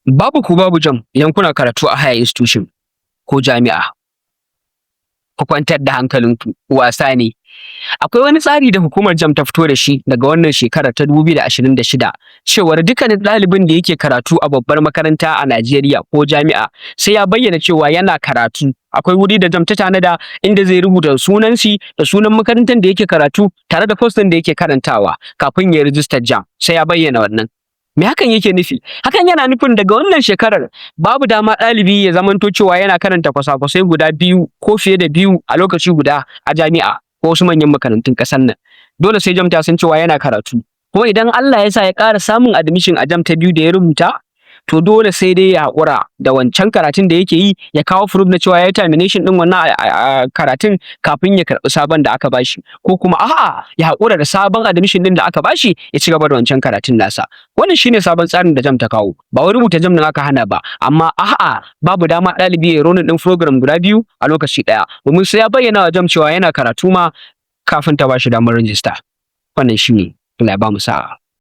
Babu ku babu JAMB idan kuna karatu a higher institution ko jami'a. Ku kwantar da hankalinku, wasa ne. Akwai wani tsari da hukumar JAMB ta fito da shi daga wannan shekarar ta 2026, cewar dukkanin ɗalibin da yake karatu a babbar makaranta a Najeriya ko jami'a sai ya bayyana cewa yana karatu. Akwai wuri da JAMB ta tanada inda zai rubuta sunan shi da sunan makarantar da yake karatu tare da course ɗin da yake karantawa kafin ya rijistar JAMB, sai ya bayyana wannan. Me hakan yake nufi? Hakan yana nufin daga wannan shekarar babu dama ɗalibi ya zamanto cewa yana karanta kwasa-kwasai guda biyu ko fiye da biyu a lokaci guda a jami'a ko wasu manyan makarantun ƙasar nan. Dole sai JAMB ta san cewa yana karatu. Kuma idan Allah ya sa ya ƙara samun admission a JAMB ta biyu da ya rubuta, to dole sai dai ya haƙura da wancan karatun da yake yi, ya kawo proof na cewa ya yi termination ɗin wannan karatun kafin ya karɓi sabon da aka bashi, ko kuma a'a, ya haƙura da sabon admission ɗin da aka bashi, ya ci gaba da wancan karatun nasa. Wannan shine sabon tsarin da JAMB ta kawo. Ba wai rubuta JAMB ɗin aka hana ba, amma a'a, babu dama ɗalibi ya running ɗin program guda biyu a lokaci ɗaya, domin sai ya bayyana wa JAMB cewa yana karatu ma kafin ta bashi damar rijista. Wannan shine. Allah ya bamu sa'a.